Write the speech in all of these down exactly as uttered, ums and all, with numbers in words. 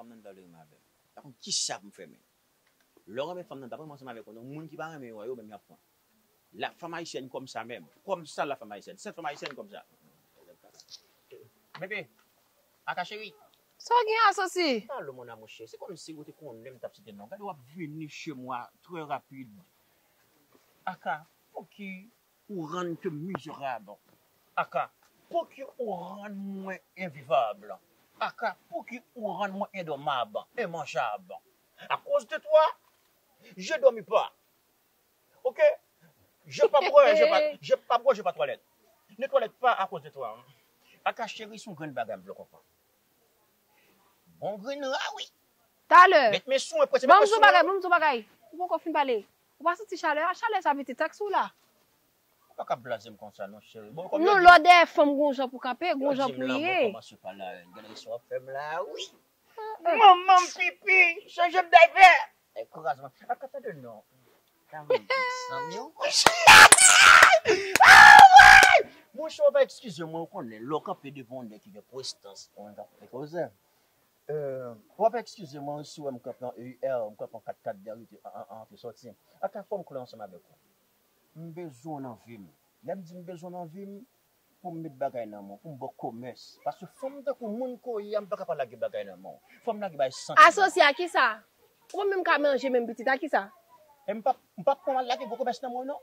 fanm nan vle ansanm avè m. Pa konn kisa pou m fè menm. Lè w renmen fanm nan, pa pran ansanm avèk yon moun ki pa renmen yo, yo menm y ap pran. La fanm ayisyèn kòmsa menm. Kòmsa la fanm ayisyèn. Sèt fanm ayisyèn kòmsa. Bebe, Aka cheri. Sa w gen, Asosi? Alo, mon amour chéri. Se kòmsi ou te konnen m t ap site non. Gade w ap vini chez moi très rapide. Aka, pouki ou rann ke mizerab? Aka, pouki ou rann mwen envivab? Aka, pouki ou rann mwen endomab, enmanjab? À cause de toi, je dormi pas. Ok? Je pa bwè, je pa, je pa bwè, je pa twalèt. Ne toilette pas à cause de toi. Aka cheri, se yon grenn bagay m vle w konprann. Bon grenn la, wi. Talè. Met men sou mwen, prese, met men sou mwen. Ban m di w bagay, ban m di w bagay. Ou poko fin pale. Ou pa santi chalè a? Chalè sa mete tèks ou la. Ou pa ka blaze m konsa non, cheri. Bon, non, lè w dèyè fanm gon jan pou kanpe, gon jan pou ye. Kòmanse pa la, gade sa w ap fè m la, wi. Manman m pipi, chanje m daypè. Enkourajman. Aka tande non. Tande zanmi w. Monchè, w ap eskize mwen, ou konnen, lè w kanpe devan yon nèg ki gen prestans, ou menm k ap fè koze. Euh, w ap eskize mwen, si w wè m kanpe an E U R, m kanpe an kat kat dèyè, an, an, an, antre sòti. Aka fò m klè ansanm avèk ou. M bezwen w nan vi m. Lè m di m bezwen w nan vi m, pou m met bagay nan men w, pou m ba w komès. Paske fanm tankou moun ke w ye a, m pa ka pa lage bagay nan men w. Fò m lage bagay santiman. Asosi a kisa? Ou pa menm ka manje menm pitit a kisa? E m p ap, m p ap pran lage gwo komès nan men w non.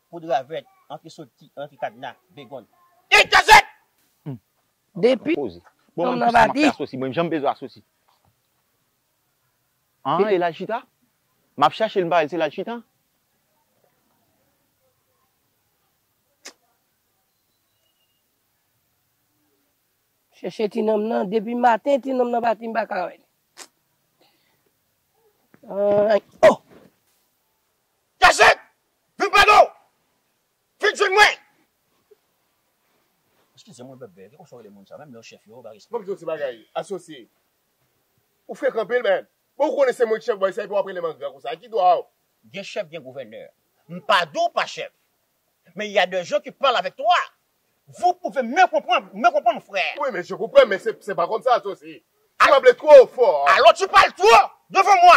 Poud ravèt, antre soti, antre kadna, begonn. Ey, kazèk! Depi fanm nan pa di. Asosi, mwen, jan m bezwen Asosi. An, e l al chita? M ap chache l, m pa wè l, se l al chita? Chèche ti nonm nan, depi maten ti nonm nan pati m pa ka wè li. Ay, oh! Kazèk! Vin pale w! Vin jwenn mwen! Eskize mwen, bèbè, ki konsa w rele moun sa? Menm lè w chèf yo, ou pa respekte. Bon, m di w ti bagay, Asosi. Ou frekan anpil, men. Bon, ou konnen se mwen ki chèf bòy sa, epi w ap rele m an gran konsa. Ki dwa w? Gen chèf, gen gouvènè. M pa di w pa chèf. Mais il y a des gens qui parlent avec toi. Vous pouvez me comprendre, me comprendre, frère. Oui, mais je comprends, mais c'est, c'est pas comme ça, Asosi. Tu m'appelles trop fort. Alors tu parles trop devant moi.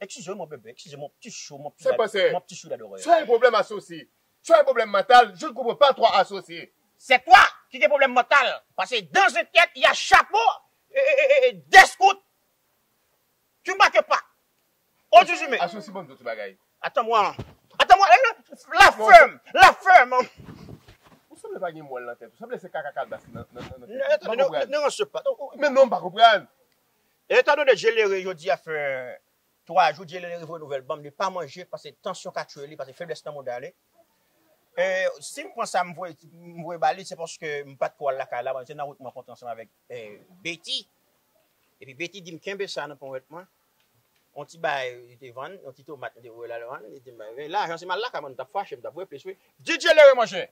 Excusez-moi, bébé, excusez-moi, petit chou, mon petit, mon petit chou d'adoré. Tu as un problème, Asosi. Tu as un problème mental, je ne comprends pas toi, Asosi. C'est toi qui as un problème mental. Parce que dans une tête, il y a chapeau et, et, et, et des scouts. Tu manques pas. Au dix-huit mai. Asosi, bon, tout bagay. Attends-moi. Attends-moi. Eh, la fèm. La fèm. Ou sanble pa gen mwèl nan tèt ou. Sanble se kaka kalbas ki nan, nan, nan, nan tèt ou. Non, non, non, non, non, non, non. Men non, m pa konprann. Etan done Djelere jodi a fè twa jou, Djelere voye nouvèl ban m, li pa manje, paske tansyon ka tchwe li, paske feblès nan mouda li. E, si m pran sa, m voye, m voye ba li, se paske m pa t ko al lakay la, mwen se nan wout mwen kontre ansanm avèk, e, Betty. Epi Betty di m kenbe sa nan ponyèt mwen. On ti bay li te vann, on ti tomat li te voye la vann, li di m, "Lajan se m al lakay mwen, m t ap fache, m t ap voye plis, wi." Di Djelere manje.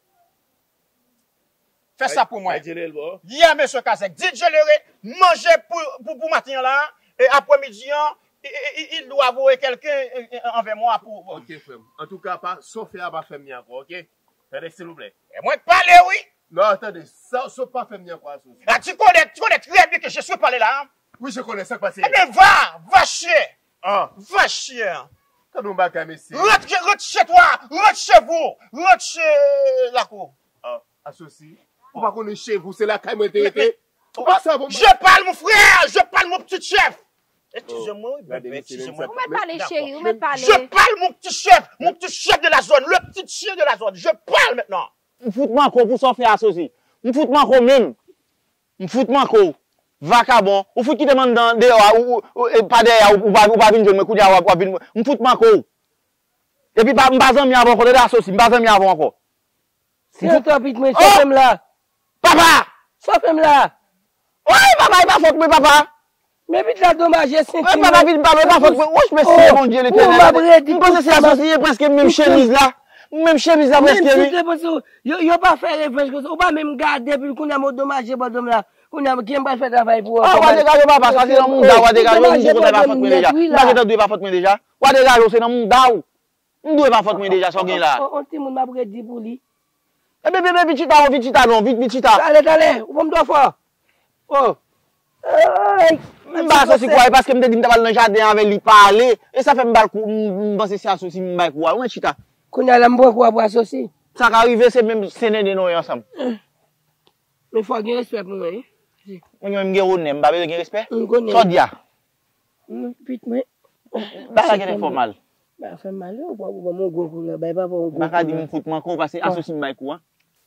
Fè sa pou mwen. Bay Djelere l ba w. Yeah, mesye Kazèk. Di Djelere manje pou, pou, pou maten an la. E aprèmidi an, i, i, i, il doit voye kèlken, e, e, anvè mwen pou. Ok, frè m. Antouka, pa, sa w fè a pa fè m li ankò, ok? Tande, silvouplè. E mwen k pale, wi. Non, tande, sa, sa w pa fè m li ankò, Asosi. Ah, tu connais, tu connais très bien que je suis parlé là, hein? Oui, je connais, sa k pase? Ebyen, va, va chien. Ah. Va chien. Tande yon bagay, mesye. Rentre, rentre chez toi, rentre chez vous, rentre chez la cour. Ah, Asosi. Ou pa konnen chez vous, se lakay mwen te rete. Ou pa sa bon. Je parle, mon frère, je parle, mon petit chef. Excusez-moi, oui, bébé, excusez-moi. Ou mèt pale, cheri, ou mèt pale. Je parle, mon petit chef, mon petit chef de la zone, le petit chien de la zone. Je parle maintenant. M fout manke w pou sa w fè Asosi. M fout manke w menm. M fout manke w. Vakabon. Ou fout kite m anndan deyò a, ou, ou, ou, e, pa dèyè a, ou, ou pa, ou pa vin jwenn mwen. Kounye a, w ap, w ap vin. M fout manke w. Epi pa, m pa zanmi avè w ankò, tande Asosi, m pa zanmi avè w ankò. Si antò pit mwen, oh! Sofe m la. Papa! Sofe m la. Oy, papa, e pa fòt mwen, papa. Men pit la domaje senti mwen. Oy, papa, vin pale, e pa fòt mwen. Wouch, mesye, oh, Bondye Letènèl. Gade, m panse se Asosi, e prèske menm chemiz la. Menm chemiz la, prèske, wi. Yo, yo pa fè revanj konsa. Ou pa menm gade, epi kounye a m domaje bò do m la. Kounye a, ki m pral fè travay pou ou? Ah, w a degaje w, papa, sa se nan mouda w, w a degaje w, m di w konsa e pa fòt mwen deja. M pa gentan di w e pa fòt mwen deja. W a degaje w, se nan mouda w. M di w e pa fòt mwen deja, sa w gen la. On, on, on timoun m ap redi pou li. E bebe, bebe, vin chita, non, vin chita, non, vin, vin chita. Talè, talè, ou ban m twò fò. Oh. Ay, m pa asosi kou a, e paske m te di m t ap al nan jaden avè li pale. E sa fè m ba l kou, m, m panse se asosi m bay kou a. Ou mèt chita. Kounye a la m pran kou a pou asosi. Sa ka rive, se menm se nene nou ye ansanm. Men fò gen respè pou mwen, wi. Mwen menm gen onè, m pa bezwen gen respè. M konnen. Sa w di a? Mwen, pit mwen. Bagay la genlè fè w mal. Ba fè m mal, wi, ou pran, ou pran yon gwo kou la, bay papa yon gwo kou la. M pa ka di m fout manke w, paske asosi m bay kou a.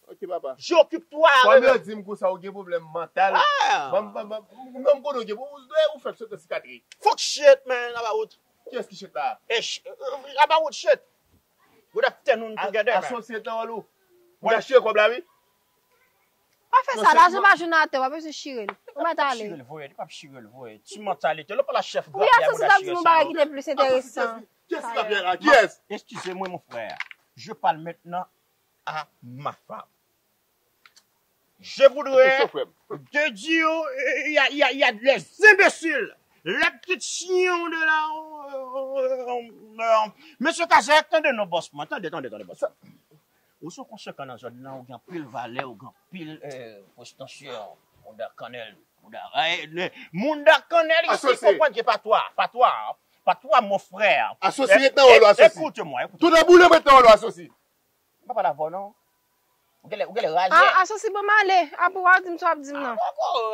Ok, papa. J'occupe toi. Kòm yo di m konsa, ou gen pwoblèm mantal. Ah! Ban m, ban m, ban m, ban m konnen, ou gen, ou, ou, ou fè sot nan sikatri. Fuck shit, man, about. Kiyès ki shit la? Eh, sh-, about shit. We have ten on together, man. Asosye tan wòl ou. Mwen ta chire kòb la, wi. Pa fè sa, lajan pa jwenn atè, w ap bezwen chire l. Ou mèt ale. Chire l, voye, li p ap chire l, voye. Ti mantalite, lè w pa la chèf. Wi, asosye t ap di m yon bagay ki te plis enteresan. Kiyès ki ap fè la? Kiyès? Excusez-moi, mon frère. Je parle maintenant à ma femme. Je voudrais te dire, euh, il y a, il y a, il y a des imbéciles. Les petits chiens de la, euh, euh, euh, Monsieur Kazèk, tande non, bòs mwen, tande, tande, tande, bòs mwen. Ou se yon konsekan nan zòn nan, ou gen anpil valè, ou gen anpil, euh, prestansyon. Moun da kannèl, moun da, eh, le, moun da kannèl isi konprann ke patwa, patwa, patwa, mon frère. Asosi, ret nan wòl ou, asosi. Écoute-moi, écoute-moi. Tout nan boule, ret nan wòl ou, asosi. M pa pale avè w non. Ou genlè, ou genlè raje. Ah, asosi, ban m ale. Apre w a di m sa w ap di m nan. Ah, poko.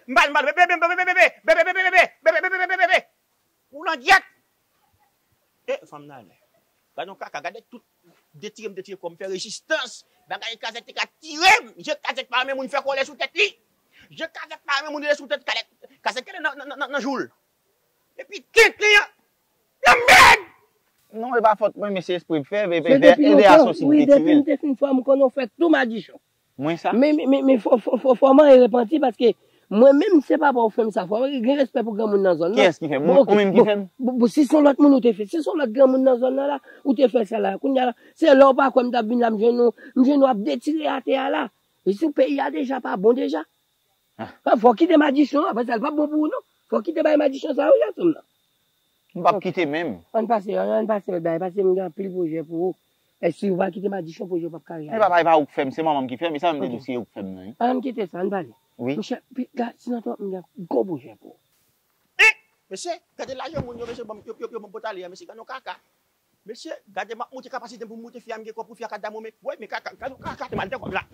M pale, m pale. Bebe, bebe, bebe, bebe. Ou langyèt. E, fanm nan ale. Gade yon kaka, gade tout detire m detire kò m fè rezistans. Bagay Kazèk te ka tire m. Je Kazèk pa renmen moun fè kòlè sou tèt li. Je Kazèk pa renmen moun rele sou tèt Kazèk. Kazèk kenbe nan, nan, nan, nan, nan jou l. Epi tenten an, nan mèd! Non, e pa fòt mwen, men se espre m fè, e, e, e, e asosi m te tire l. Depi m te fin fè, m konnen w fè tou madichon. Mwen sa? Men, men, men, men fò, fò, fò, fò mwen repanti paske mwen menm se papa w fè m sa. Fò mwen gen respè pou granmoun nan zòn nan. Kiyès ki fè m? Mwen, ou menm ki fè m? Bon, bon, si se yon lòt moun ou te fè, si se yon lòt granmoun nan zòn nan la, ou te fè sa la. Kounye a la, se lè w pa kwè m t ap vin la, m jwenn ou, m jwenn ou ap detire atè a la. E si peyi a deja pa bon deja. Ah. Fò w kite madichon, apre sa, li p ap bon pou ou non. Fò w kite bay madichon sa yo, jason nan. M p ap kite menm. Ann pase, ann, ann pase lòt bagay, paske m gen anpil pwojè pou ou. E si w pa kite madichon, pwojè w p ap ka reyalize. Men papa, e pa ou k fè m, se manman m ki fè m, e sa menm te di w se ou k fè m nan, wi. Ann kite sa, ann pale. Wi. Monchè, pi, ga, si nan twòp, m gen gwo pwojè pou ou. Eh! Mesye, gade lajan moun yo, mesye, ban m, yo, yo, yo ban m pòtale a, mesye, gade yon kaka. Mesye, gade m ap montre kapasite m pou m montre fi a, m gen kò pou fi a ka damou, men, woy, men kaka, gade yon kaka, te mal fè kòb la.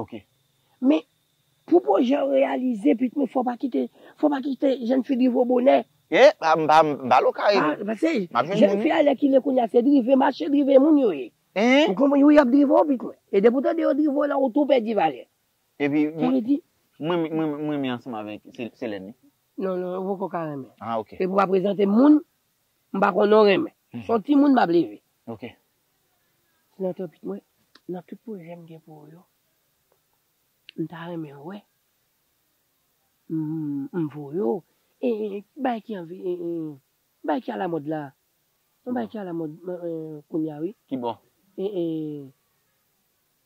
Ok. Men, pou pwojè w reyalize, pit mwen, fò w pa kite, fò w pa kite jèn fi drive w bonè. E, pa, m pa, m pa lo kare. Ah, paske jèn fi a lè ki le kounye a, se drive mache, drive moun yo ye. Hein? Ou konprann? Wi, y ap drive w, pit mwen. E depi w tande yo drive w la, ou tou pèdi valè. Epi, sa vle di, mwen, mwen, mwen renmen ansanm avèk Se-, Selène, wi. Non, non, ou poko ka renmen. Ah, ok. Epi w pa prezante moun, m pa konnen w renmen. Mhm. Se yon timoun m ap leve. Ok. Nan tanpit mwen, nan tout pwojè m gen pou ou yo, m ta renmen w wè. M, m voye w. E, e, bagay ki anvi, e, e, bagay ki alamòd la. Yon bagay ki alamòd, e, e, kounye a, wi. Ki bò? E, e,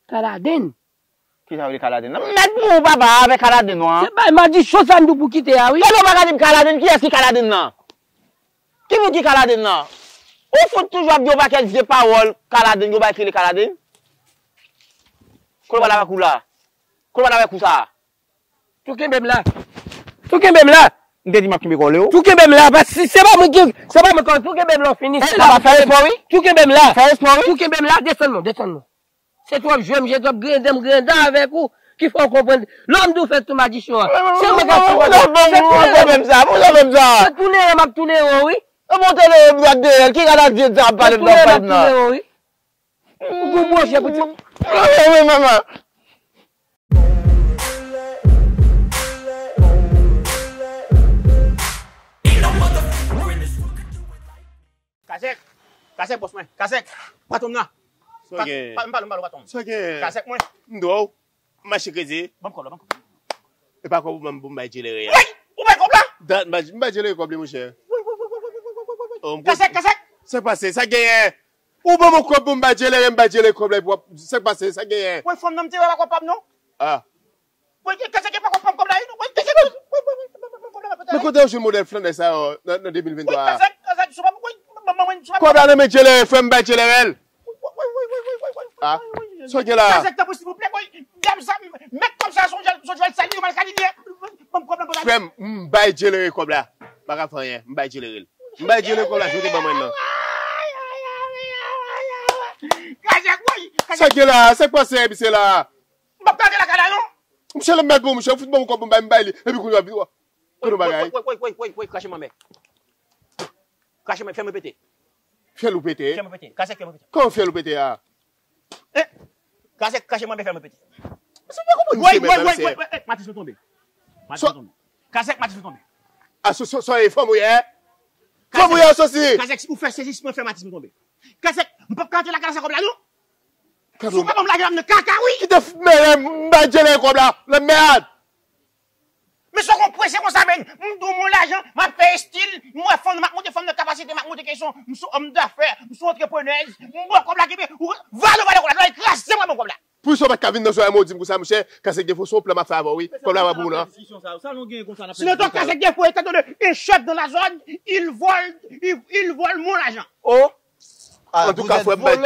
kaladenn. Kisa w rele kaladenn nan? Mèt mou papa avèk kaladenn ou an. Se bay madichon sa m di w pou kite a, wi. Gade w pa ka di m kaladenn, kiyès ki kaladenn nan? Ki moun ki kaladenn nan? Ou fout toujou ap di yon pakèt vye pawòl, kaladenn, yon bagay ki rele kaladenn? Kote w pral avèk ou la? Kote w pral avèk ou sa a? Tou kenbe m la. Tou kenbe m la. M te di m ap kenbe kòlè w. Tou kenbe m la. Paske si se pa mwen ki, se pa mwen ki, tou kenbe m la, w fini. Eh, papa, fè respè w, wi. Tou kenbe m la. Fè respè w, wi. Tou kenbe m la, desann non, desann non. Se twòp jwe m jwe, twòp grendan m grendan avèk ou ki fè w konprann. Lè m di w fè tou madichon an. Se mwen k ap fè w konprann. Se tounen an m ap tounen an, wi. Se tounen an m ap tounen an, wi. Ou gon pwojè pou ti. Kazèk, Kazèk bòs mwen, Kazèk, patwon m nan. Sa w gen? Pa, m pale, m pale patwon m. Sa w gen? Kazèk mwen. M dwe w. M mache kreze. Ban m kòb la, ban m kòb la. E pa kòb ou ban m pou m bay Djelere a? Woy! Ou bay kòb la? Dat, m bay, m bay Djelere kòb li, monchè. Woy, woy, woy. Kazèk, Kazèk. Sa k pase? Sa k genyen? Ou ban m yon kòb pou m bay Djelere, m bay Djelere kòb la, epi w ap, sa k pase? Sa k genyen? Woy, fanm nan m te wè pa kòb pa m non. Ah. Woy, Kazèk, e pa kòb pa m kòb la, non. Woy, Kazèk, woy, woy, woy, woy, woy, woy, woy. Men kote w jwenn modèl flannè sa yo nan, nan de mil vennntwa a? Woy, Kazèk, Kazèk, sou pa m, woy, ban m, ban m, woy, sou pa m. Kòb la nan men Djelere, frè m, bay Djelere l. Ah, sa w gen la? Kazèk, tanpri, silvouplè, boy. Dam sa, mèt kòb sa, son jèl, son jèl sal, li mal kalibye. Bay Djelere kòb la. M pa ka fè anyen. M bay Djelere l. M bay Djelere kòb la, joute ban mwen nan. Kazèk, woy! Sa k gen la? Sa k pase, misye la? M p ap ka antre lakay la, non. Misye, lè m mèt bon, misye, fout ban m kòb, m bay, m bay li. Epi kounye a, kote bagay? Woy, woy, woy, woy, woy, krache manmè. Krache manmè, fè mwen pete. Fyèl ou pete? Fè mwen pete. Kazèk, fè mwen pete. Kòman fyèl ou pete a? Eh! Kazèk, krache manmè, fè mwen pete. Misye pa konprann. Woy, misye, woy, woy, woy, woy, matris nou tonbe. Matris nou tonbe. Kazèk, matris nou tonbe. Asosi, sa e fanm ou ye? Fanm ou ye, Asosi? Kazèk, si ou fè sezisman, fè matris nou tonbe. Kazèk, m p ap ka antre lakay la san kòb la, non. Si w pa ban m lajan, m nan kaka, wi. Kite f-, men, m bay Djelere kòb la. Lè mèd. Men se w konn prese konsa, men. M di w mon lajan, m ap fè estil, m wè fanm nan, m ap monte fanm nan kapasite, m ap monte kesyon, m se òm dafè, m se antreprenèz, m ba w kòb la, kenbe, ou, vale, vale kòb la, vale, kraze mwen, ban m kòb la. Poukisa w pa t ka vin nan zòrèy mwen, w di m konsa, monchè, kase defo, se yon plan m ap fè avè w, wi. Kòb la, m ap ba w la. Sinon, ton kazèk defo, étant donné un chef dans la zone, il vole, il, il vole mon lajan. Oh! Antouka, frè m, bay.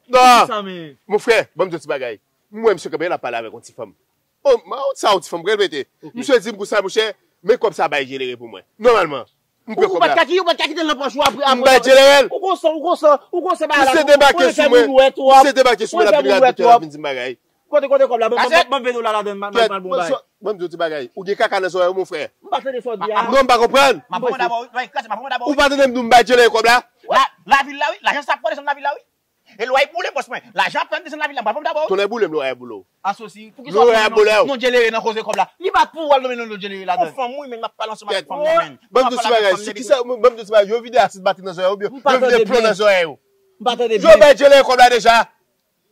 Non! Mon frè, ban m di w ti bagay. M wè misye kanpe la, ap pale avèk yon ti fanm. Oh, ma, sa yon ti fanm, pral pete. Misye di m konsa, monchè, men kòb sa, bay Djelere pou mwen. Nòmalman, m pran kòb la. Ou pa t ka ki-, ou pa t ka kite l nan pòch ou apre, apre. M bay Djelere l. Ou konsa, ou konsa, ou konsa bagay la. Misye debake sou mwen. Misye debake sou mwen, l ap vin rapid, l ap vin di m bagay. Kote, kote kòb la? Ban, ban, ban, ban veno la ladann, m al, m al bon bagay. Ban m di w ti bagay. Ou gen kaka nan zòrèy ou, mon frè. M pa tande sa w di a. Non, m pa konprann. M ap pran dabò, wi. Lwa kraze, m ap pran dabò, wi. Ou pa tande m di w m bay Djelere kòb la? La, lavil la, wi. Lajan sa ap desann lavil la, wi. E lwa boule, bòs mwen. Lajan ap desann lavil la, m pa pran dabò, wi. Tonnè boule m, lwa boule w. Asosi, poukisa w ap nonmen non Djelere nan koze kòb la? Li pa t pou w al nonmen non Djelere ladann. Yon fanm, wi, men m ap pale ansanm avèk fanm nan, men. Ban m di w ti bagay. Sou kisa, ban m di w ti bagay. Yo vide asid batri nan zòrèy ou byen yo vide plon nan zòrèy ou. M pa tande byen. Yo bay Djelere kòb la deja.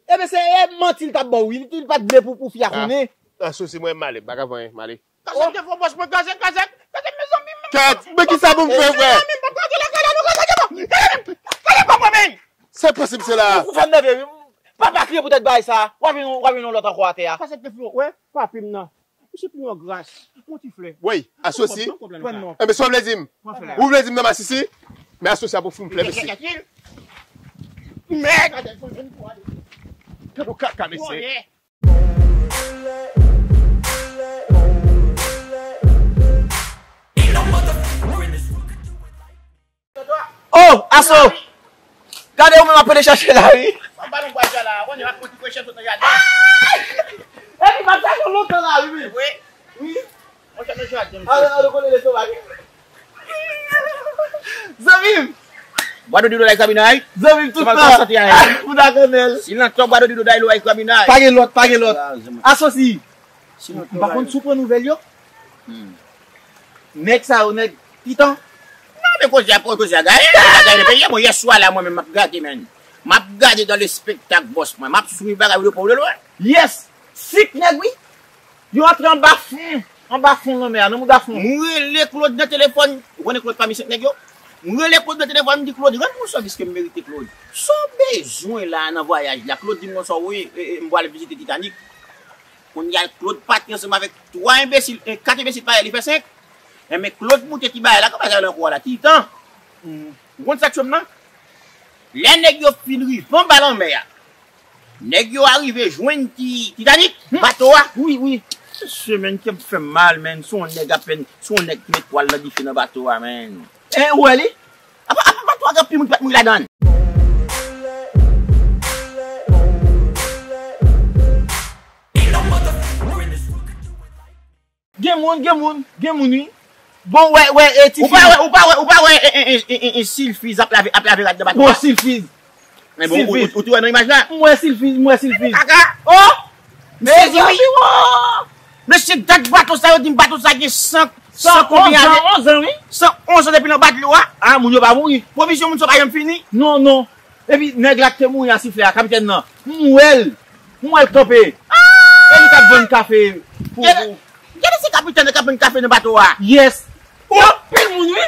Ebyen, se, e, manti l t ap ba w, wi. Li, li pa t vle pou, pou fi a konnen. Asosi, mwen, m ale. M pa ka fè anyen, m ale. Kazèk defo, bòs mwen, kazèk, kazèk, kazèk, mezanmi, men. Kèt, men kisa pou m fè, frè? Mezanmi, m p ap ka antre lakay la, non, kazèk, kazèk, kazèk, kòb mwen, men. Se posib, se la. Ou fè m nève, wi. Pa, pa kriye poutèt bagay sa. W ap vin, w ap vin yon lòt ankò atè a. Kazèk defo, wè, papi m nan. Misye pli yon gras. Yon ti flè. Wi, Asosi. Pran non. Enben, sa w vle di m? Ou vle di m nan masisi? Men Asosi ap ofri m flè, mesye. Mèd! Gade w kaka, mesye. Oh, Aso! Gade ou menm ap pede chache la, wi. Mwen ba nou bwa la, konnen ap pran ti kwen chèf sot nan jaden. Epi m ap chache w lontan la, wi, men. Wi. Wi. Mwen chache jaden. Ala, ala, konnen lestomak. Zanmi m! Bwa dodilo la ekzaminay. Zanmi m, tout tan. Ou ta konnen l. Si nan to bwa dodilo la ekzaminay. Pa gen lòt, pa gen lòt. Asosi. M pa konn si w pran nouvèl yo. Nèg sa yo, nèg pitan. Non, men koze a, koze a gaye, koze a gaye nan peyi a, mwen, yè swa la, mwen menm, m ap gade, men. M ap gade dans le spectacle, bòs mwen. M ap swiv bagay yo de près ou de loin. Yes! Sik nèg, wi. Yo antre anba fon, anba fon lanmè a, nan mouda fon. M rele Claude nan telefòn. Ou konnen Claude pami sèt nèg yo? M rele Claude nan telefòn, m di, Claude, rann mwen sèvis ke m merite, Claude. Sa w bezwen la nan vwayaj la? Claude di m konsa, wi, e, e, m pral vizite Titanic. Kounye a, Claude pati ansanm avèk twa enbesil, e, kat enbesil parèy li fè senk. Enben, Claude moute ti bagay la, kòman sa nan kou a la? Titan. Ou konn sa k cho m nan? Lè nèg yo fin rive anba lanmè a, nèg yo arive jwenn ti Titanic, bato a. Wi, wi. Mesye, men, kè m fè m mal, men. Se yon nèg apèn, se yon nèg ki met pwal nan dife nan bato a, men. E, ou wè li? Apa, apa bato a gen anpil moun ki pa t mouri ladan l. Gen moun, gen moun, gen moun, wi. Bon, wè, wè, e, ti fi. Ou pa wè, ou pa wè, ou pa wè, e, e, Silfiz ap lave, ap lave rad nan bato a? Bon, Silfiz. Men bon, ou, ou, ou tou wè nan imaj la? M wè Silfiz, m wè Silfiz. Kaka. Oh! Mezanmi, oh! Mesye, dat bato sa, yo di m bato sa gen san, san konbyen ane? San onz an, wi. San onz an depi l anba dlo a. Ah, moun yo pa mouri. Pwovizyon moun sa pa janm fini. Non, non. Epi nèg la ki te mouri a sifle a, kapitèn nan. M wè l. M wè l kanpe. E li t ap vann kafe pou, pou. Gade se kapitèn nan k ap vann kafe nan bato a. Yes. Anpil moun, wi.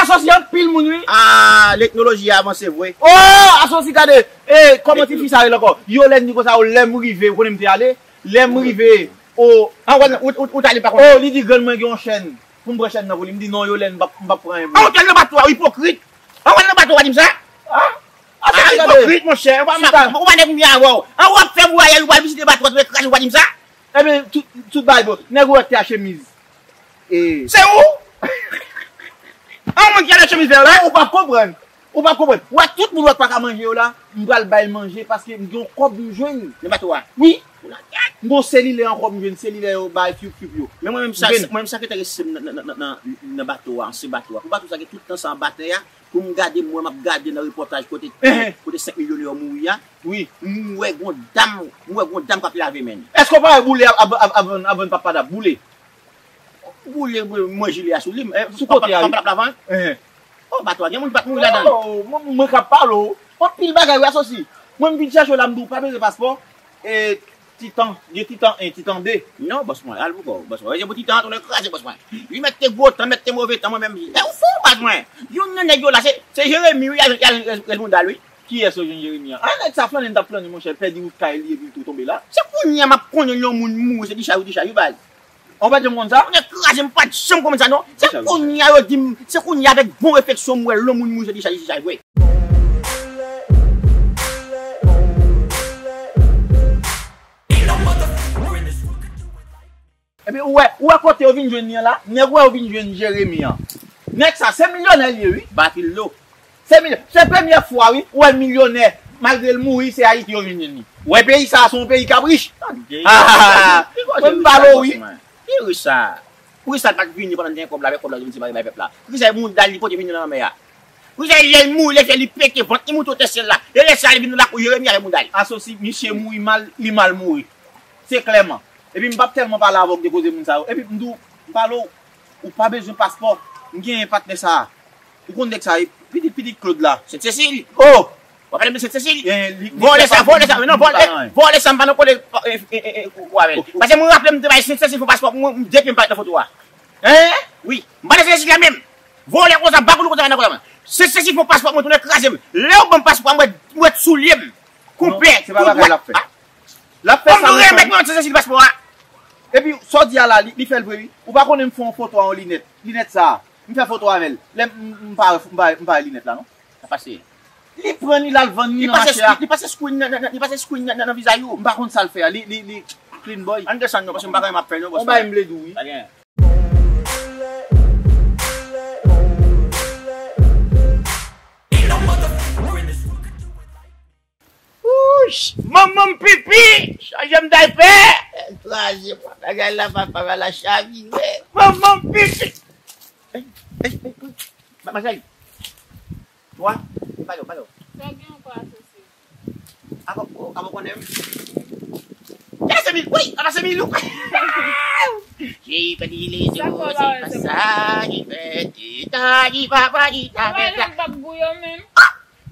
Asosi, anpil moun, wi. Ah, teknoloji a avanse vre. Oh, Asosi, gade. E, kòman ti fi sa rele ankò? Yolène di konsa, lè m rive, ou konnen m te ale. Lè m rive, oh. Ah, ou, ou, ou, ou t ale pa konn. Oh, li di grann mwen gen yon chèn. Pou m pran chèn nan pou li. M di non, Yolène, m p ap, m p ap pran anyen pou li. Ah, ou t al nan bato a, ipokrit. Ah, ou al nan bato a, pa di m sa. Ah, ipokrit, monchè. Ou pa, ou pa nèg m ye avè w. Ah, w ap fè vwayaj, ou pral vizite bato a, ou kraze, ou pa di m sa. Ebyen, tout, tout bagay bon. Nèg ou wè k te a chemiz. E. Se ou? An, mwen ki al chemiz vè la. Ou p ap konprann. Ou p ap konprann. Ou wè tout moun wè k pa ka manje yo la, m pral bay manje paske m gen yon kòb m jwenn. Nan bato a? Wi. M gon selilè ankò m jwenn, selilè yo bay fyoup fyoup yo. Men mwen menm sa, mwen menm sa ki enterese m nan, nan, nan, nan, nan bato a, ansyen bato a. Pou bato sa gen tout tan sa anba tè a, pou m gade, m wè m ap gade nan repòtaj kote, kote senk milyonè yo mouri a. Wi. M wè gon dam, m wè gon dam k ap lave men. Èske w pa wè boule ap, ap, ap, ap, ap vann pap padap? Boule. Boule, mwen, mwen jile a sou li. Sou kote a, wi. Pap lavan. Oh, bato a, gen moun ki pa t mouri ladan l. Oh, mwen, mwen k ap pale w. Anpil bagay, wi, asosi. Mwen, m vin chèche w la, m di w pa bezwen paspò. E, Titan, gen Titan en, Titan de. Non, bòs mwen, al pou kò w, bòs mwen. Rezon pou Titan an tounen kraze, bòs mwen. Li mèt te gwo tan, mèt te move tan, mwen menm. E ou fou, bòs mwen. Youn nan nèg yo la, se, se Jeremi, wi, y al, y al, y al, y al moun dal, wi. Kiyès ou jwenn Jeremi an? A, nèg sa flannen, l t ap flannen, monchè, l pèdi wout kay li epi l tou tonbe la. Se kounye a m ap konnen lè yon moun mouri, se dechaj ou dechaj, wi, baz. Ou pa t janm konn sa? Mwen kraze, m pa t janm konn sa, non. Se kounye a yo di m, se kounye a avèk bon refleksyon m wè lè yon moun mouri, se dechaj, se dechaj, vre. Epi ou wè, ou wè kote yo vin jwenn li an la? Nèg ou wè yo vin jwenn Jeremi an. Nèg sa, se milyonè li ye, wi. Ba pil dlo. Se milyon-, se premyè fwa, wi, ou wè milyonè, malgre l mouri, se Ayiti yo vin jwenn li. Ou wè peyi sa a, se yon peyi k ap rich. Tande. Ah, mwen m pale w, wi. Ki rich sa? Poukisa l pa t vini pandan l te gen kòb la, avèk kòb la, vin separe bay pèp la? Poukisa e moun dal li pote vini nan lanmè a? Poukisa lè l mouri, lè fyèl li pete, vant li moute otè syèl la? E lè sa, li vin nan lakou Jeremi avèk moun dal li. Asosi, misye mouri mal, li mal mouri. Se klèman. Epi m p ap tèlman pale avè w de koze moun sa yo. Epi m di w, m pale w, ou pa bezwen paspò. M genyen patnè sa a. Ou konn nèg sa a, pitit, pitit Claude la. Sent Sesil. Oh! W ap pale m de Sent Sesil? Vòlè sa, vòlè sa, non, vòlè, vòlè sa, m pa nan kole, e, e, e, e, kou avè l. Paske mwen raple m te bay Sent Sesil fo paspò pou mwen, m depi m parèt nan foto a. Hein? Wi, m pa nan Sent Sesil la menm. Vòlè konsa, bagoulou konsa nan kole mwen. Sent Sesil fo paspò mwen tounen kraze m. Lè yo ban m paspò a, mwen, mwen soulye m. Konpè, se pa bagay l ap fè. L ap fè sa, mwen remèt mwen Sent Sesil paspò a. Epi, sa w di a la, li, li fè l vre, wi. Ou pa konnen m fè yon foto a yon linèt. Linèt sa a. M fè foto avè l. Lè m, m, m pa, m pa, m pa wè linèt la, non. Sa pase. Li pran li, l al vann li nan mache a. Li pase screen nan, nan, nan, li pase screen nan, nan, nan vizaj ou. M pa konn sa l fè a. Li, li, li clean boy. Ann desann non, paske m pa konnen m ap fè non, bòs. On bagay m vle di w, wi. Pa gen. Wouch! Manman m pipi! Chanje m daypè! Kraze, bagay la, papa, bagay la chavire. Manman m pipi! Ey, ey, ey, ey. Ma, ma chérie. Twa? Pale, pale. Sa gen ankò asosi? Apa, apa konnen m? Kè se mi, wi, apa se mi lou. Ki fè di le zo, se pa sa ki fè di ta, di papa, di ta, fè sa. Mwen menm p ap gouye menm.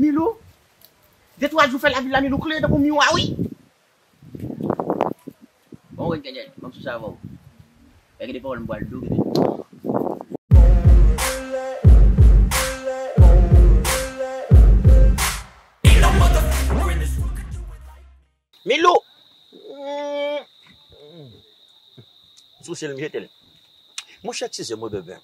Milou, de twa jou fè lavil la, Milou klere tankou miwa, wi. Bon, wi, Kenneth, ban m sou sa avè w. Fè gen de pawòl m pral di w, Kenneth. Milou! Souse l, m jete l. Monchè, eskize m, wi, bebe.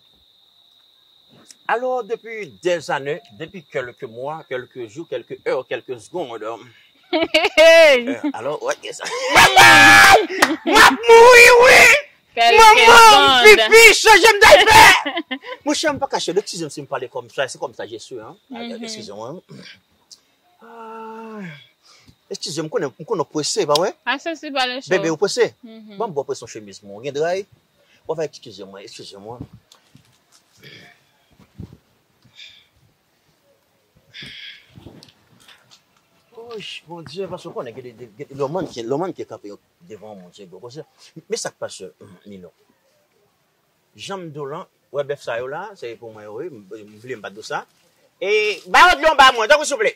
Alors, depuis des années, depuis quelques mois, quelques jours, quelques heures, quelques secondes, euh, alors, ouais, c'est ça. M ap mouri, wi! Manman, pipi, chanje m daypè! Monchè, m pa kache, eskize m si m pale kòmsa, se kòmsa je suis, hein. Eskize mwen. Ah, eskize m, m konnen, m konnen w prese, pa vre? Asosi, pale cho. Bebe, ou prese? Ban m ba w presyon chemiz mwen, ou gen dray? Bon, fè eskize mwen, eskize mwen. Oy, Bondye, paske w konnen, gen de, de, gen de, lè w manke, lè w manke kanpe devan yon moun, se gwo koze. Men sa k pase, Milou? Jan m di w lan, wè bèf sa yo la, se pou mwen yo, wi, m, m vle m pa t di w sa. E, ba yo dlo anba mwen, tankou souple.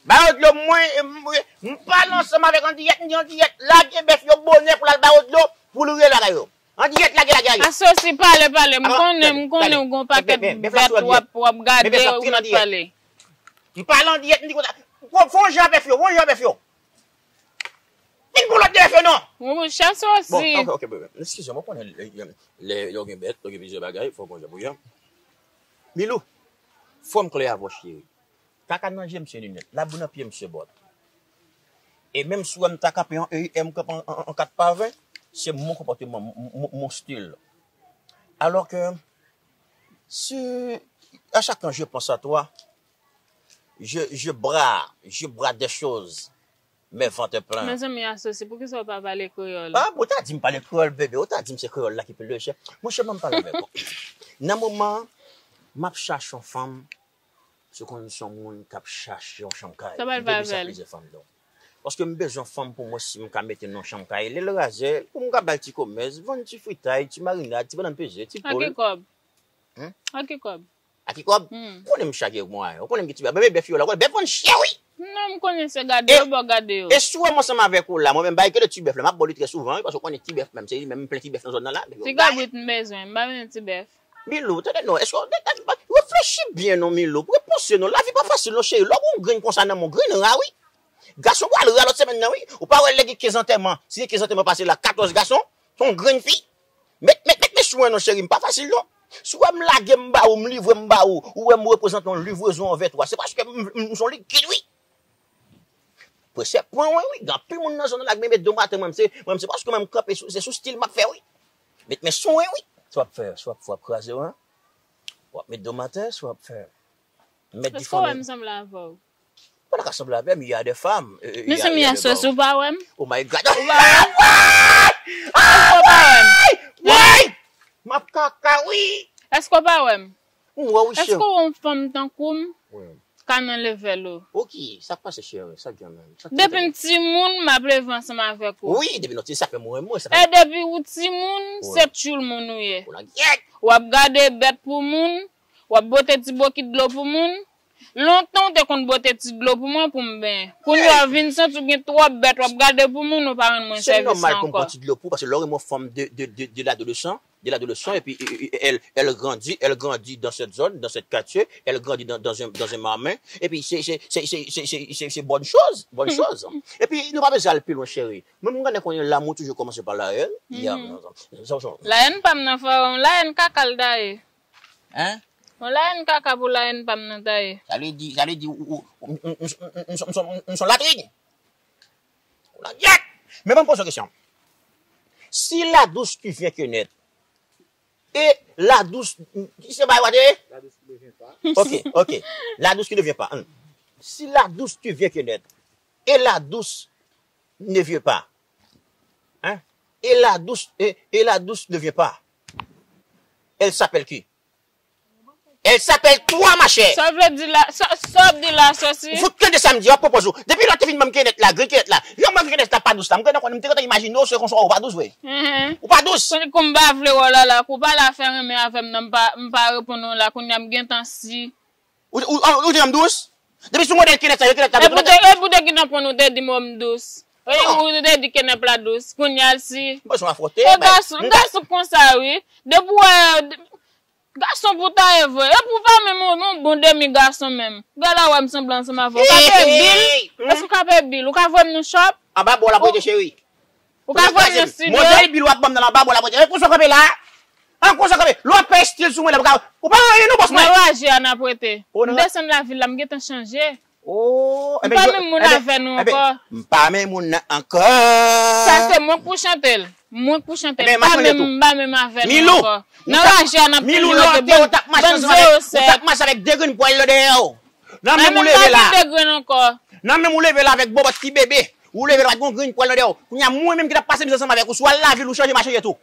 Ba yo dlo mwen, e, m, m pale ansanm avèk Andiyèt, m di Andiyèt, lage bèf yo bonè pou l al ba yo dlo, pou l rele bagay yo. Andiyèt, lage, lage, lage. Asosi, pale, pale, m konnen, m konnen w gon pakèt bèt w ap, w ap gade, w ap pale. M pale Andiyèt, m di konsa, fè yon jan bèf yo, fè yon jan bèf yo. Vin pou lòt de bèf yo non. Wi, monchè, asosi. Bon, ok, ok, bebe. Eskize m, ou konnen lè, lè, lè yo gen bèt, yo gen plizyè bagay, fò w gon jan pou yo. Milou, fò m klè avè w, cheri. Kaka nan je m se linèt, labou nan pye m se bòt. E menm si w wè m ta kanpe an E M, kanpe an, an, an kat pa ven, se mon konpòteman, m, m, mon stil. Alò ke, si À chaque quand je pense à toi, je, je bras, je bras des choses, mes ventres pleins. Mezanmi, Asosi, poukisa w pa pale kreyòl? Ah, bon, ou ta di m pale kreyòl, bebe, ou ta di m se kreyòl la ki pi lejè. Monchè, ban m pale avèk ou. Nan moman, m ap chache yon fanm, se konn se yon moun k ap chache yon chanm kay. Sa pral fè avè l? Plizyè fanm, non. Paske m bezwen yon fanm pou mwen, si m ka mete nan yon chanm kay, lè l razè, pou m ka ba l ti komès, vann ti fritay, ti marinad, ti bannann peze, ti poul. Ak ki kòb? Hmm? Ak ki kòb? Ak ki kòb? Hmm. Ou konnen m chage mwayen. Ou konnen m gen ti bèf. Bèf yo la, ou konnen bèf vann chè, wi. Non, m konnen se gade yo, bò gade yo. E si w wè m ansanm avèk ou la, mwen menm, bay ke de ti bèf la, m ap ba w li trè souvan, wi, paske ou konnen ti bèf menm, se li menm, m plen ti bèf nan zòn nan la. Ti kabrit m bezwen, m pa bezwen ti bèf. Milou, tande non, èske w, reflechi byen non, Milou, repanse non, lavi pa fasil non, cheri, lè w gen yon grenn konsa nan men w, grenn ra, wi. Gason pral ra lòt semèn nan, wi. Ou pa wè lè gen kenz antèman, si gen kenz antèman pase la, katòz gason, se yon grenn fi. Met, met, met men sou mwen non, cheri, m pa fasil non. Si w wè m lage m ba ou, m livre m ba ou, ou wè m reprezante yon livrezon anvè twa, se paske m, m, m se yon likid, wi. Presè pran mwen, wi. Gen anpil moun nan zòn nan la k men met do maten, mwen, m se, mwen, m se paske mwen, m kanpe sou, se sou stil m ap fè, wi. Met men sou mwen, wi. Sa w ap fè, sa w ap fè, w ap kraze, wi. W ap met do maten, sa w ap fè. M met difonnen. Èske w wè m sanble avè w? Ou pa ta ka sanble avè m, il y a des femmes. Euh, euh, il y a, il y a des femmes. Mezanmi, Asosi, ou pa wè m? Oh my God. Ou pa wè m? Èske w pa wè m? Woy! M ap kaka, wi! Èske w pa wè m? M wè w, wi, cheri. Èske w wè yon fanm tankou m ka nan levèl ou? Ok, sa k pase, cheri? Sa k gen menm? Depi m timoun, m ap leve ansanm avèk ou. Wi, depi nou ti, sa fè m renmen, sa fè. E depi ou timoun, se tchoul moun ou ye. Ou nan gyèt! W ap gade bèt pou moun, w ap bote ti bokit dlo pou moun. Lontan w te konn bote ti dlo pou mwen pou m benyen. Kounye a w vin santi w gen twòp bèt, w ap gade pou moun, ou pa rann mwen sèvis la ankò. Se nòmal pou m pran ti dlo pou, paske lè w renmen yon fanm de, de, de, de ladolesan, de ladolesan, epi e, e, e, elle, elle grandit, elle grandit dans cette zone, dans cette quartier, elle grandit dans, dans un, dans un mamen, epi se, se, se bonne chose, bonne chose. Epi nou pa bezwen al pi lwen, cheri. Mwen, m konnen, konnen l'amour toujours commence par la haine. La haine pa m nan fè, la haine kaka l daye. Hein? Yon la haine kaka pou la haine pa m nan taye. Sa vle di, sa vle di ou, ou, ou, m, m, m, m, m, m, m, m son latrin. Ou nan gyèt! Men ban m poze w kesyon. Si la douce qui vient que naître, et la douce, ki se bay wate? La douce qui ne vient pas. Ok, ok. La douce qui ne vient pas. Hmm. Si la douce qui vient que naître, et la douce ne vient pas. Hein? Et la douce, et, et la douce ne vient pas. Elle s'appelle qui? Elle s'appelle toi, ma chère. Sa w vle di la, sa, sa w ap di la, Asosi? Ou fout tande sa m di, w ap konprann ou. Depi lè w te vin ban m kenèt la, grenn kenèt la. Jan m ban kenèt la pa dous la, m gentan konnen, m te gentan imajine w se konsa w pa dous vre. Mhm. Ou pa dous. Kounye kou m pa vle wè w la, la, kou w pale afè renmen avè m nan, m pa, m pa reponn ou la, kounye a m gentan si. Ou, ou, ou, ou te janm dous? Depi sou modèl kenèp sa, yo kenèp sa. Epi w te, epi w te gentan konn ou te di m, o, m dous. Ou te di kenèp la dous. Kounye a si. M bezwen afwonte, e men gason, m gason konsa, wi. Depi w wè, gason pou ta ye vre. Epi w pa menm yon, yon bon demi gason menm. Gade la wè m sanble ansanm avè w. Ou ka peye bil? Èske w ka peye bil? Ou ka voye m nan shop? Anba bò w ap rete, cheri. Ou ka voye m nan estidyo? Mwen, bil w ap ban m nan anba bò w ap rete. E konsa w kanpe la? An konsa kanpe, lè w ap fè estil sou mwen la, ou pa anyen non, bòs mwen. Nan raje a n ap rete. M desann lavil la, m gentan chanje. M pa menm moun avè nou ankò. M pa menm moun nan ankò. Sa se mwen k pou chante l. Mwen k pou chante l. M pa menm, m pa menm avè nou ankò. Nan raje a n ap toujou rete bann, bann zewo sèt. Ou t ap mache avèk de grenn pwal nan dèyè w. Nan menm ou leve la. Nan menm ou leve la avèk bòbòt ti bebe. Ou leve la, pa t gon grenn pwal nan dèyè w. Kounye a, mwen menm ki t ap pase mizè ansanm avèk ou, si w al lavil, ou chanje machanjè tou.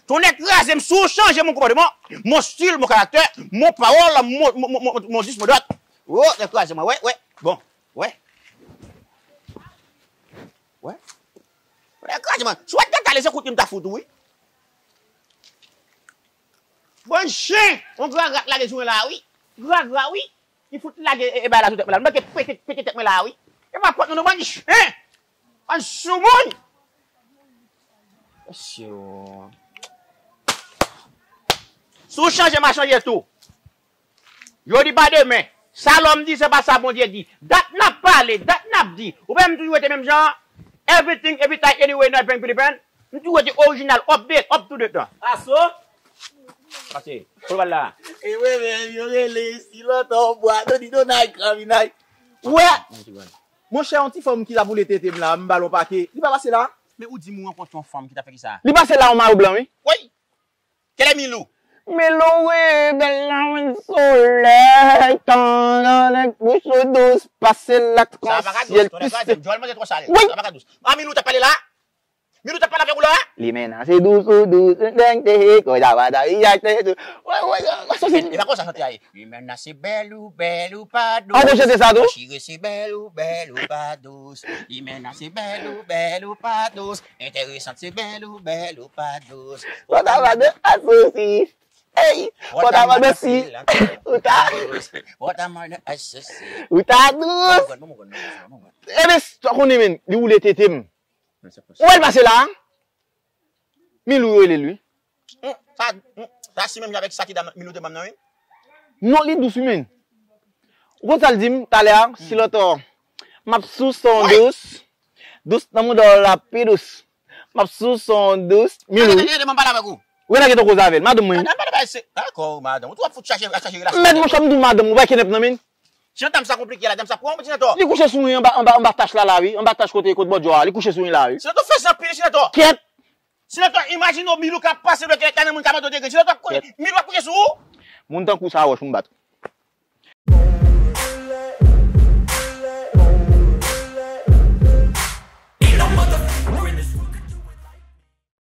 Ton nèg kraze m, si w chanje mon konpòteman, mon stil, mon karaktè, mon pawòl, mon, mon, mon, mon, mon dis, mon dòt. O, nèg kraze mwen, wè, wè, bon, wè. Wè. Nèg kraze mwen. Si w pa t gad ale, se kout li m ta fout ou, wi. Bon chen, on gra rat lage sou mwen la, wi. Gra gra, wi. Li fout lage e, e bay la sou tèt mwen la. Nou manke pete, pete tèt mwen la, wi. E pa pòt nou, nou bann chen. Bann soumoun. Mesye, o. Si w chanje, m a chanje tou. Jodi pa demen. Sa lòm di, se pa sa Bondye di. Dat n ap pale, dat n ap di. Ou pa m toujou rete menm jan an? Everything, every time, anyway, nothing, Philippine. M toujou rete orijinal, update, up to date lan. Aso? Pase, pou l pral la. E wi, men, yo rele isi lontan, bwa, nou di Donay, Kraminay. Ou wè? Monchè, yon ti fanm ki t ap woule tete m la, m ba l yon pake. Li pa pase la? Men ou di m ou rankontre yon fanm ki t ap fè kisa? Li pase la, yon mayo blan, wi. Wi. Kèlè Milou? Milou wi bèl nan solèy, tan nan nèg bouch ou dous, pase lakansyèl pis. Djòl manje twò salè. Wi. Sa pa ka dous. A Milou t ap pale la? Milou t ap pale avèk ou la? Li menase dous ou dous, deng te he, ko da ba da, iya te tou. Wè, wè, wè, sa se. E pa konsa chante a ye. Li menase bèl ou bèl ou pa dous. An gon chante sa tou? Chire se bèl ou bèl ou pa dous. Li menase bèl ou bèl ou pa dous. Enteresant se bèl ou bèl ou pa dous. Pòt a pa de asosi. Ey, pòt a pa de si. Ou ta. Pòt a pa de asosi. Ou ta dous. Ebyen, sa konnen men, li woule tete m. Ou wè l pase la? Milou yo rele l wi. Sa, sa si menm jan avèk sa ki dam Milou te ban m nan wi. Non, li dous wi men. Ou konn sa l di m talè a? Si lòt, m ap sou son dous. Dous nan mouda w la pi dous. M ap sou son dous. Milou. Ede m pale avèk ou. Ou gentan gen ton koze avè l. Madanm mwen. Madanm pale bay se. Dakò, madanm. Ou tou ap fout chache, chache relasyon. Mèt monchè m di w madanm ou pa kenèp nan men. Ti nan dam sa konplike la, dam sa pran yon ti nan to. Li kouche sou yon anba, anba, anba tach la la wi, anba tach kote kot bòdjò a, li kouche sou yon la wi. Ti nan to fè san pil ti nan to. Kèt. Ti nan to imajine w Milou ka pase lè kèk kanan moun ka mande w de grenn. Ti nan to milou ap kouche sou ou. Moun tankou sa wòch m bat.